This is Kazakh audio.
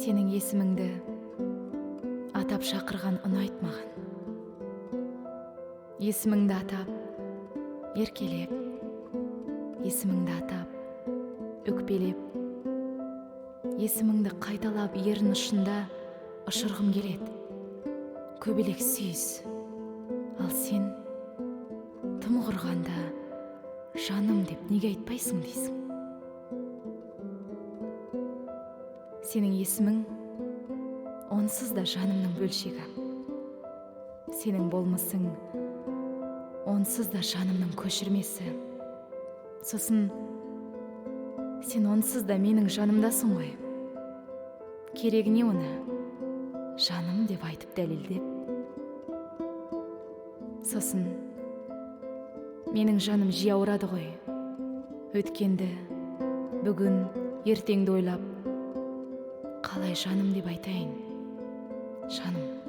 Сенің есіміңді атап шақырған ұнайды маған. Есіміңді атап еркелеп, есіміңді атап өкпелеп, есіміңді қайталап ерін ұшында ұшырғым келеді. Көбелек сүйіс, ал сен тым құрғанда жаным деп неге айтпайсың дейсің. Сенің есімің онсыз да жанымның бөлшегі. Сенің болмысың онсыз да жанымның көшірмесі. Сосын сен онсыз да менің жанымдасың ғой. Керегі не оны жаным деп айтып дәлелдеп. Сосын менің жаным жиі ауырады ғой. Өткенді, бүгін, ертеңді ойлап, қалай жаным деп айтайын, жаным.